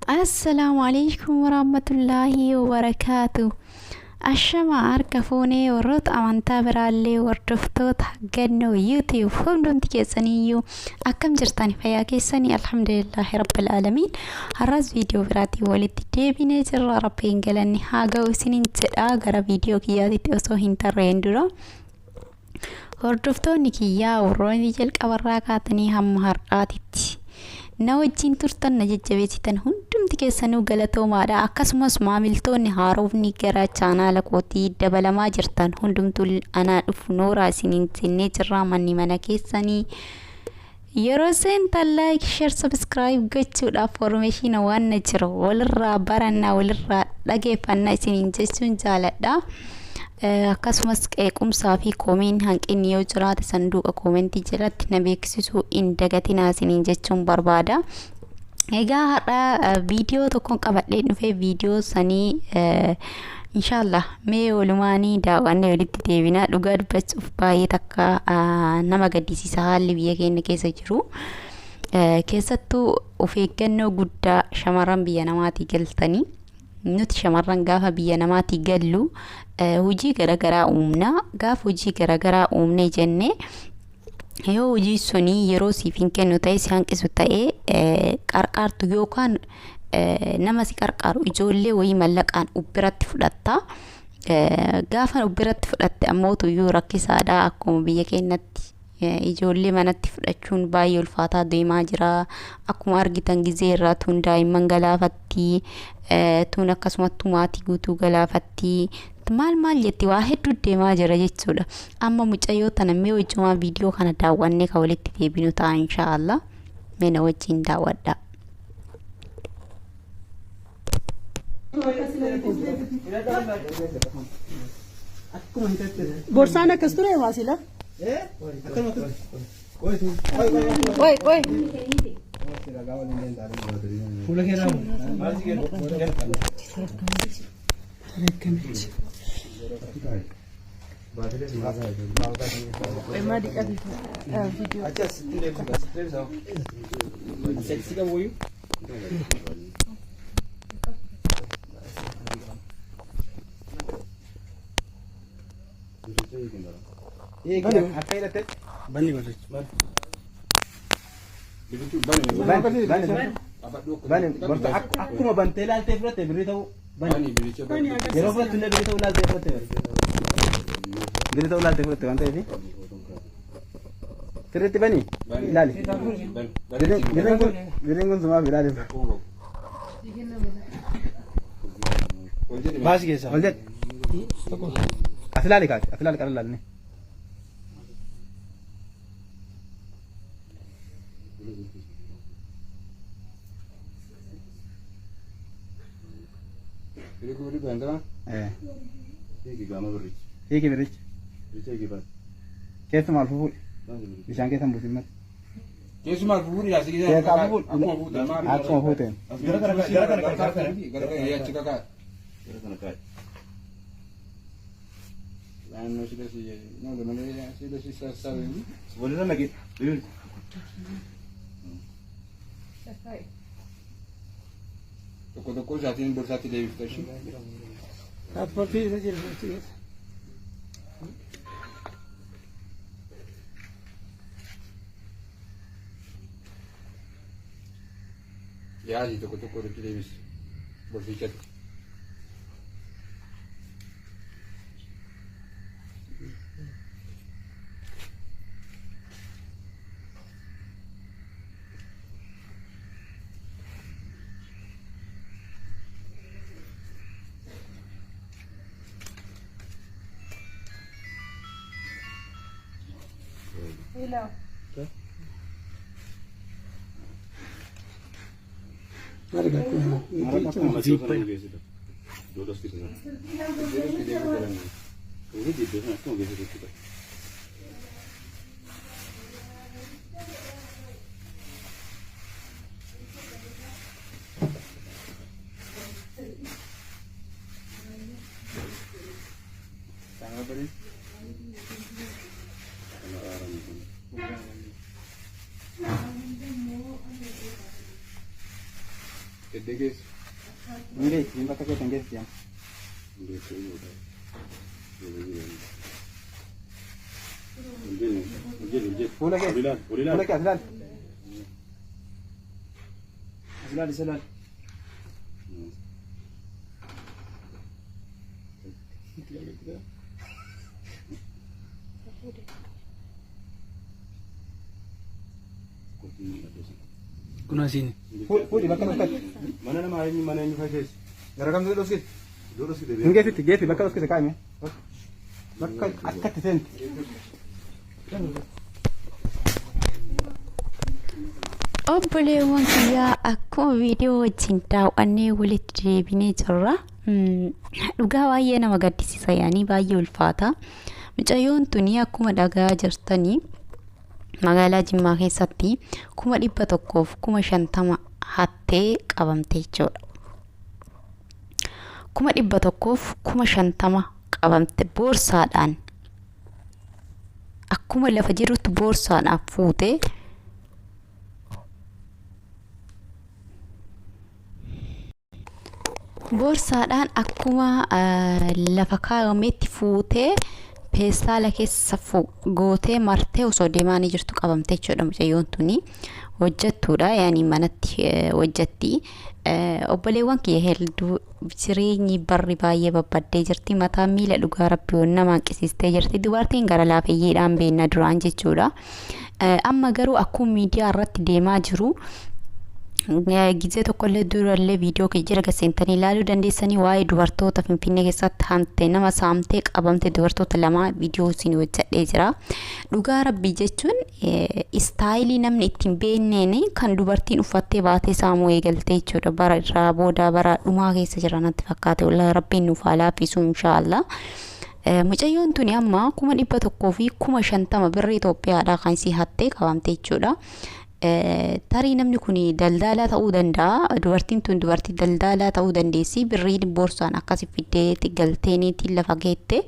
Assalaamu alaikum warahmatullaahi wabarakaatu. Ashama harka fuunee warroota amantaa biraallee hordoftoota gannoo YouTube hundumti keessaniyyuu akkam jirtan fayyaa keessanii alhamdulillaahi rabbil aalamiin. Har'as viidiyoo biraatiin walitti deebinee jirra. Rabbiin galanni haa ga'u isiniin jedha. Gara viidiyoo kiyyaatitti osoo hin tarreen dura hordoftoonni kiyyaa warroonni jalqabarraa kaatanii hamma har'aatitti na wajjin turtan na jajjabeessitan hundumti keessanuu galatoomaadha. Akkasumas maamiltoonni haarofni gara chaanaala kootii dabalamaa jirtan hundumtuu anaa dhufu nooraa isiniin jennee jirra. Manni mana keessanii yeroo seentan like, share, subscribe gochuudhaaf formeeshiina waan na jiru walirraa barannaa walirraa dhageeffannaa isiniin jechuun jaaladha. Akkasumas qeequmsaa fi komiin hanqinni yoo jiraate sanduuqa koomentii jalatti na beeksisuu hin dagatinaa isiniin jechuun barbaada. Egaa har'a viidiyoo tokkoon qabadhee dhufee viidiyoo sanii inshaallah mee walumaanii daawwannee walitti deebina. Dhugaa dubbachuuf baay'ee takka nama gaddisiisa haalli biyya keenya keessa jiru. Keessattuu of eeggannoo guddaa shamarran biyya namaatii galtanii. Nuti shamarran gaafa biyya namaatii gallu hojii garaagaraa uumna. Gaafa hojii garaagaraa uumnee jennee yoo hojii sunii yeroo siif hin kennu ta'e si hanqisu ta'e qarqaartu yookaan nama si qarqaaru ijoollee wayii mallaqaan biratti fudhatta. Gaafa biratti fudhatte ammoo tuyyuu rakkisaadha akkuma biyya keenyatti ijoollee manatti fudhachuun baay'ee ulfaataa deemaa jira. Akkuma argitan gizee irraa tun daa'imman galaafatti, tun akkasumatti maatii guutuu galaafatti. Maal maal jetti waa hedduu deemaa jira jechuudha. Amma mucayyoo tana mee wajjumaan viidiyoo kana daawwannee kan walitti deebinu ta'a inshaallah. Mee na wajjin daawwadhaa. Borsaan akkas ture maasila? Qoy qoy. Akkuma bantee ilaaltee fudhatte birrii ta'uu yeroo fudhattu illee birrii ta'uu ilaaltee fudhatte birrii ta'uu ilaaltee fudhatte waan ta'eef sirriitti bani ilaali birriin kun sumaaf ilaali. Baasi keessaa. Ol jedhi. As ilaali kaati as ilaali qara ilaalni. Hiiki biricha. Keessumaa ol fufuudhi. Bishaan keessa hin buusin malee. Keessumaa fufuudhi yaa sigisaa. Keessaa fufuudhi. Akkuma fuuteen. Gara kana gara kana gara kana gara kana yaa achi kakaa. Gara kana kaa'e. Naannoo sila si naannoo malee sila si sassaabee. Walirra naqi. Tokko tokko isaatiin borsaatti deebifta ishee. Paaspoortii isa jira paaspoortii keessa. Yaasi tokko tokko walitti deebisi. Borsichatti. Eddee keessa. Hin geessi, hin bakka keessa hin geessi yaa. Fuula kee. Fuula kee as ilaali. As ilaali, isa ilaali. Kun asiin. Fuudhi bakka dhoksite. Mana namaa eenyu mana eenyu fageessu? Gara kamtu dhoksite? Iddoo dhoksite Hin geessitti, geessi bakka dhoksite kaa'ime. Bakka akkatti seente. Obboleewwan kiyyaa akkuma viidiyoo wajjin daawwannee walitti deebinee jirra. Dhugaa baay'ee nama gaddisiisa yaanii baay'ee ulfaata. Mucayyoon tuni akkuma dhagaa jirtanii magaalaa Jimmaa keessatti 150,000 hattee qabamte jechuudha. 150,000 qabamte boorsaadhaan akkuma lafa jirutti boorsaadhaan fuutee boorsaadhaan akkuma lafa kaa'ametti fuutee peestaala keessa gootee martee osoo deemaa ni jirtu qabamte jechuudha. Mucayyoon tuni hojjettuudha, yaani manatti hojjetti. Obboleewwan kiyya hedduu jireenyi barri baay'ee babbaddee jirti. Mataa miila dhugaa rabbi nama hanqisiistee jirti. Dubartiin gara laafeyyiidhaan beenna duraan jechuudha. Amma garuu akkuma miidiyaa irratti deemaa jiru gizee tokkollee durallee viidiyoo kee jira seentanii ilaaluu dandeessanii waa'ee dubartoota Finfinnee keessatti hamte nama saamtee qabamte dubartoota lama viidiyoo isin hojjedhee jira. Dhugaa rabbii jechuun istaayilii namni ittiin beekneen kan dubartiin uffattee baatee saamuu eegaltee jechuudha. Bara irraa booda bara dhumaa keessa jira natti fakkaate. Wallahi rabbiin nuuf haa laaffisu inshaallah. Mucayyoon tuni amma 150,000 birrii Itoophiyaadhaa kan isii hattee qabamte jechuudha. Tarii namni kun daldalaa ta'uu danda'a. Dubartiin tun dubartii daldalaa ta'uu dandeessi. Birriin boorsaan akkasi fiddee galteeniitiin lafa geette.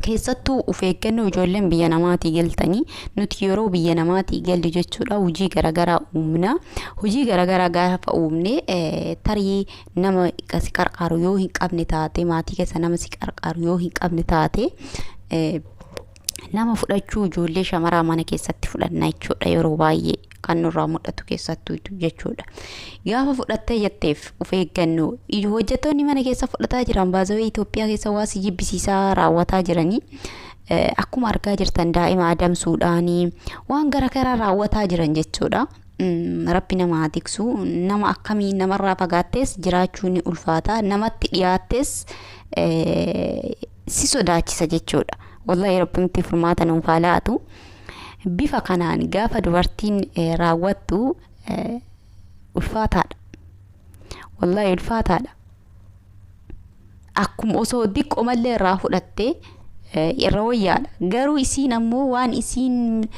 Keessattuu of eeggannoo ijoolleen biyya namaatii galtanii nuti yeroo biyya namaatii gallu jechuudha hojii garaagaraa uumna. Hojii garaagaraa gaafa uumne tarii nama si qarqaaru yoo hin qabne taate maatii keessa nama si qarqaaru yoo hin qabne taate nama fudhachuu ijoollee shamaraa mana keessatti fudhanna jechuudha yeroo baay'ee kan nurraa mul'atu keessattuu jechuudha. Gaafa fudhattee jetteef of eeggannoo hojjettoonni mana keessa fudhataa jiran baazawee Itoophiyaa keessa waa si jibbisiisaa raawwataa jiranii akkuma argaa jirtan daa'ima adamsuudhaanii waan garaagaraa raawwataa jiran jechuudha. Rabbi nama haa tiksu. Nama akkamii namarraa fagaattees jiraachuun ni ulfaata. Namatti dhiyaattees si sodaachisa jechuudha. Wallahi rabbimti furmaata nuuf haa laatu. Bifa kanaan gaafa dubartiin raawwattu ulfaataadha. Wallahi ulfaataadha. Akkuma osoo diqqoo mallee irraa fudhattee irra wayyaadha. Garuu isiin ammoo waan isiin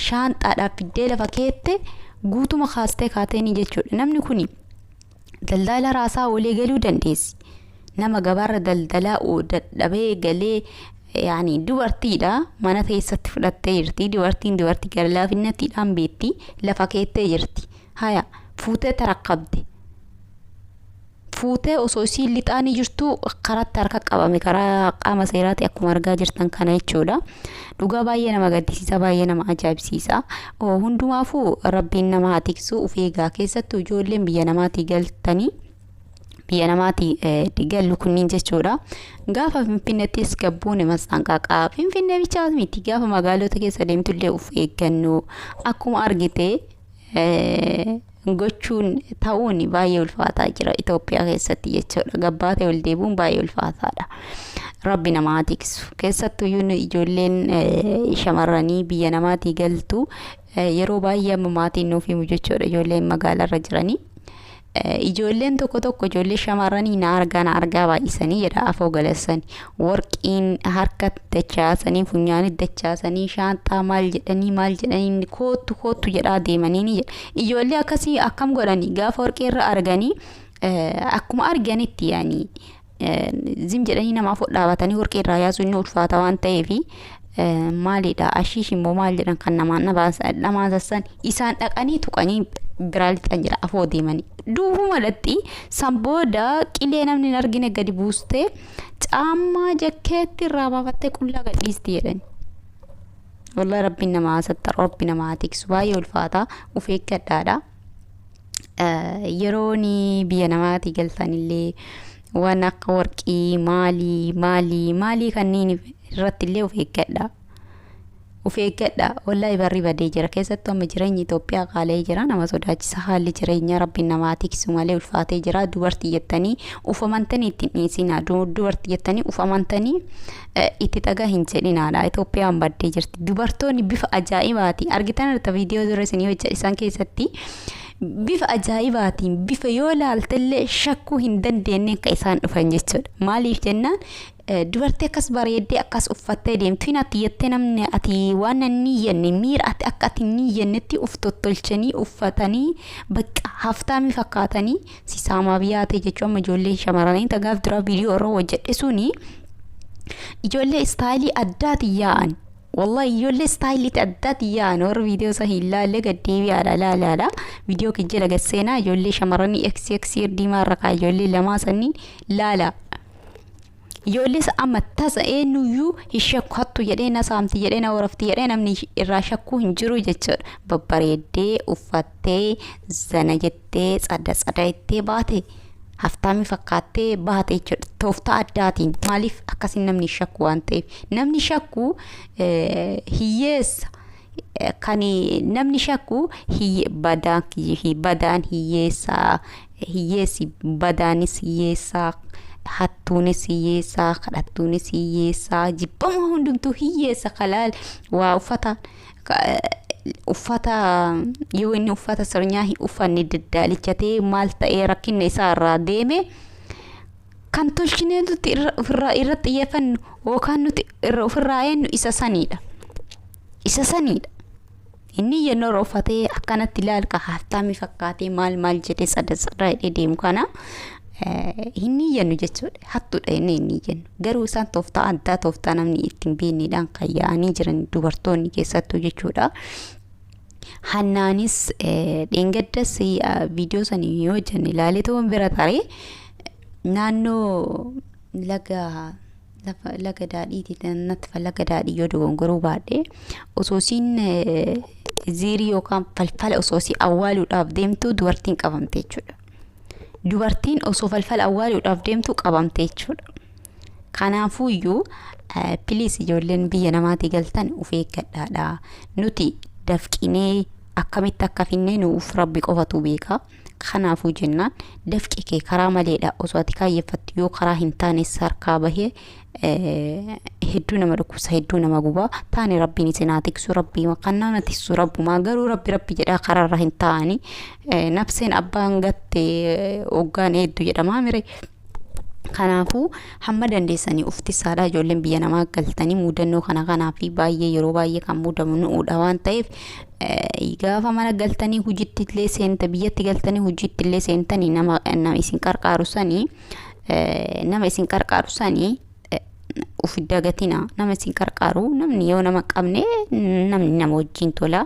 shaanxaadhaaf fiddee lafa keette guutuma kaastee kaateeni jechuudha. Namni kuni daldala raasaa walii galuu dandeessi. Nama gabaarra daldalaa dadhabee galee yaani dubartiidha mana keessatti fudhattee jirti. Dubartiin dubartii gara laafinnattiidhaan beekti lafa keettee jirti. Haya fuutee tarakkabde. Fuutee osoo isiin lixaanii jirtu karatti harka qabame karaa qaama seeraati akkuma argaa jirtan kana jechuudha. Dhugaa baay'ee nama gaddisiisa baay'ee nama ajaa'ibsiisa. Hundumaafuu rabbiin nama haa tiksu of eegaa keessattuu ijoolleen biyya namaatii galtanii biyya namaatii gallu kunniin jechuudha. Gaafa Finfinneettis gabbuun mastaanqaaqaa Finfinnee bichaa miti gaafa magaalota keessa deemtullee of eeggannoo akkuma argite gochuun ta'uun baay'ee ulfaataa jira Itoophiyaa keessatti jechuudha. Gabbaatee ol deebi'uun baay'ee ulfaataadha. Rabbi nama haa tiksu. Keessattuyyuu nu ijoolleen shamarranii biyya namaatii galtu yeroo baay'ee amma maatiin nuuf himu jechuudha ijoolleen magaalarra jiranii. Ijoolleen tokko tokko ijoollee shamarranii na argaa na argaa baay'isanii jedha afoo galassani. Warqiin harka dachaasanii funyaanii dachaasanii shaanxaa maal jedhanii maal jedhanii koottu koottu jedhaa deemanii ni jedha. Ijoollee akkasii akkam godhanii gaafa warqii irra arganii akkuma arganitti yaani zim jedhanii namaaf dhaabatanii warqii irraa yaasuun ni ulfaata waan ta'eefi maalidha ashiish immoo maal jedhan kan namaan dhamaasan isaan dhaqanii tuqanii Biraa lixan jira afoo deemanii. Duubuma dhatti san booda qilee namni hin argine gadi buustee caammaa jakkeetti irraa baafattee qullaa gadhiisti jedhani. Wallahi rabbiin nama hasattaru, rabbi nama haa tiksu, baay'ee ulfaataa, of eeggadhaadha. Yeroon biyya namaatti galtanillee waan akka warqii maalii maalii maalii kanneen irratti illee of eeggadha. Of eeggadha. Wallahi barri badee jira. Keessattuu amma jireenyi Itoophiyaa qaala'ee jira. Nama sodaachisa haalli jireenyaa, rabbiin namaa tiksu malee ulfaatee jira. Dubartii jettanii uf amantanii ittiin dhiisinaa. Dubartii jettanii uf amantanii itti dhagaa hin jedhinaadha. Itoophiyaan baddee jirti. Dubartoonni bifa ajaa'ibaati. Argitan irra viidiyoo dura isinii hojjedhe isaan keessatti bifa ajaa'ibaatiin bifa yoo ilaaltellee shakkuu hin dandeenye akka isaan dhufan jechuudha. Maaliif jennaan, dubartii akkas bareeddee akkas uffattee deemtu hin ati jettee namni ati waan hin jenne miira ati akka ati hin jennetti uf tottolchanii uffatanii bakka haftaamii fakkaatanii si saamaa biyyaa ta'e jechuun. Amma ijoollee shamarranii tagaaf dura viidiyoo irra hojjedhe suni ijoollee istaayilii addaatiin yaa'an. Wallahi ijoollee istaayilii addaatiin yaa'an, warra viidiyoo isa hin laalle gad deebi'aadha, laalaadha. Viidiyoo kijjila gad seenaa, ijoollee shamarranii XX diimaa irra kaa ijoollee lamaa sanii laala. Ijoollee isa amma tasa eenyuyyuu hin shakku, hattu jedhee na saamti jedhee na horofti jedhee namni irraa shakkuu hin jiru jechuudha. Babbareeddee uffattee zana jettee tsada tsada jettee baate, haftaamii fakkaattee baate jechuudha. Tooftaa addaatiin, maaliif akkasiin namni shakku waan ta'eef. Namni shakku hiyyeessa. Kan namni shakku badaan badaan hiyyeessaa, hiyyeessi badaanis hiyyeessaa, hattuunis hiyyeessaa, kadhattuunis hiyyeessaa, jibbama hundumtuu hiyyeessa. Kalaal waa uffata yoo inni uffata sirnaa hin uffanne daddalichatee maal ta'ee rakkinna isaa irraa deeme kan tolchinee nuti ofirraa irratti xiyyeeffannu yookaan nuti irra ofirraa eenyu isa saniidha. Isa saniidha. Inni yennoo irra uffatee akkanatti ilaalka haftaamii fakkaatee maal maal jedhee tsada tsada jedhee deemu kana hin iyyannu jechuudha. Hattuudha inni hin iyyannu. Garuu isaan tooftaa addaa, tooftaa namni ittiin beekneedhaan kan yaa'anii jiran dubartoonni keessattuu jechuudha. Hannaanis dheengaddas viidiyoo sanii yoo hojjenne ilaalee ta'uun bira taree naannoo laga lafa laga daadhiiti natti, laga daadhii yoo dogongoruu baadhee, osoo isiin ziirii yookaan falfala osoo isii awwaaluudhaaf deemtu dubartiin qabamte jechuudha. Dubartiin osoo falfala awwaaluudhaaf deemtu qabamte jechuudha. Kanaafuyyuu please, ijoolleen biyya namaatii galtan of eeggadhaadha. Nuti dafqinee akkamitti akka finnee nuuf rabbi qofatu beeka. Kanaafuu jennaan dafqi kee karaa maleedha osoo ati kaayyeeffattu yoo karaa hin taane harkaa bahee hedduu nama dhukkubsa, hedduu nama gubaa. Taane rabbiin isin haa tiksu, rabbii kan nama tiksu rabbumaa, garuu rabbi rabbi jedhaa karaarra hin taa'anii, nafseen abbaan gatte hoggaan hedduu jedhamaa mire. Kanaafuu hamma dandeessanii uftisaadha. Ijoolleen biyya namaa galtanii mudannoo kana kanaa fi baay'ee yeroo baay'ee kan mudamu nu'uudha waan ta'eef, gaafa mana galtanii hojiitti illee seenta, biyyatti galtanii hojiitti illee seentanii, nama isin qarqaaru sanii nama isin qarqaaru sanii uf dagatina. Nama isin qarqaaru, namni yoo nama qabne namni nama wajjin tola,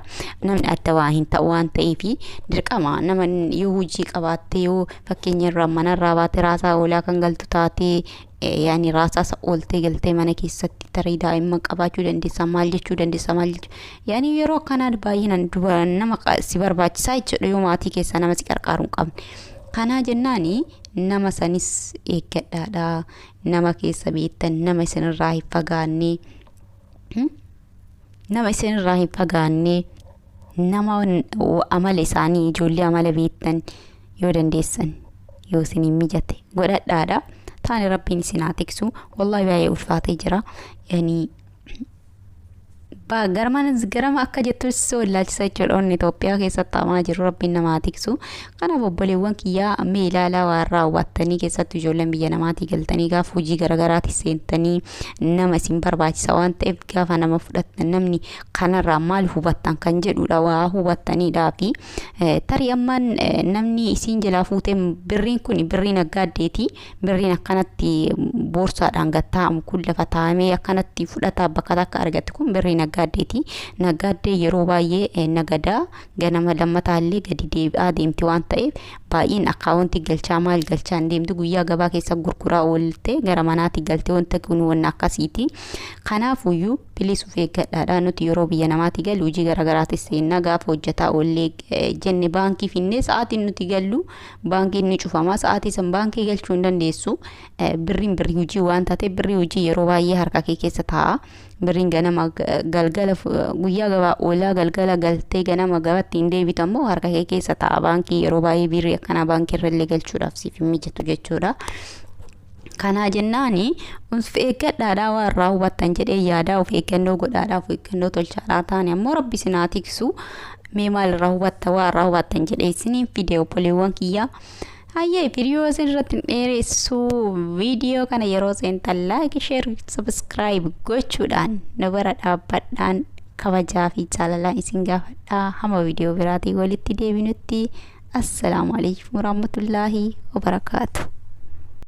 namni adda waa hin ta'u waan ta'eef, dirqama nama yoo hojii qabaatte, yoo fakkeenya irraa manarraa baate raasaa oolaa kan galtu taate, yaani raasaa isa ooltee galtee mana keessatti tarii daa'imman qabaachuu dandeessa, maal jechuu dandeessa, maal jechuu, yaani yeroo akkanaa baay'inaan dubara nama si barbaachisaa jechuudha yoo maatii keessaa nama si qarqaaru hin qabne. Kanaa jennaani nama sanis eeggadhaadha. Nama keessa beektan, nama isinirraa hin fagaanne, nama isinirraa hin fagaanne, nama amala isaanii, ijoollee amala beektan yoo dandeessan, yoo isiniin mijate godhadhaadha. Taane rabbiin isin haa tiksu. Wallahi baay'ee ulfaatee jira. Yani garama akka jettus wallaalchisa jechuudha. Onni Itoophiyaa keessatti hamaa jiru, rabbiin nama haa tiksu. Kanaaf obboleewwan kiyyaa, mee ilaalaa waan raawwattanii, keessattuu ijoolleen biyya namaatii galtanii gaafa hojii garagaraatti seentanii nama isin barbaachisa waan ta'eef, gaafa nama fudhattan namni kanarraa maal hubattan kan jedhudha, waa hubattaniidhaa fi tarii ammaan namni isiin jalaa fuutee birriin kun birrii naggaaddeeti, birriin akkanatti boorsaadhaan gad taa'amu kun lafa taa'amee akkanatti fudhataa bakka takka argate kun birrii naggaaddeeti. Naggaaddee yeroo baay'ee nagadaa ganama lammataallee gadi deebi'aa deemti waan ta'eef baay'een akkaawuntii galchaa maal galchaa hin deemtu guyyaa gabaa keessa gurguraa oolte gara manaatti galte wanta kun wanna akkasiiti. Kanaafuyyuu bilis of eeggadhaadha nuti yeroo biyya namaatti galu hojii garaagaraatis seenna gaafa hojjetaa oollee jenne baankii finnee sa'aatiin nuti gallu baankiin ni cufama sa'aatii san baankii galchuu hin dandeessu birriin birrii hojii waan taateef birrii hojii yeroo baay'ee harka kee keessa taa'a. Birriin ganama galgala guyyaa gabaa oolaa galgala galtee ganama gabaatti hin deebitu ammoo harka kee keessa taa'a baankii yeroo baay'ee birrii akkanaa baankii irra galchuudhaaf siif hin mijatu jechuudha. Kanaa jennaani of eeggadhaadhaa waan irraa hubattan jedhee yaadaa of eeggannoo godhaadhaa of eeggannoo tolchaadhaa taane ammoo rabbi isin haa tiksu mee maal irraa hubatta waan irraa hubattan jedhee isiniin fide obboleewwan kiyyaa. Hayyee viidiyoo isin irratti hin dheeressu viidiyoo kana yeroo seentan like share subscribe gochuudhaan nu bira dhaabbadhaan kabajaa fi jaalalaan isin gaafadhaa hamma viidiyoo biraatiin walitti deebinutti assalaamu alaikum warahmatullaahi wabarakaatu.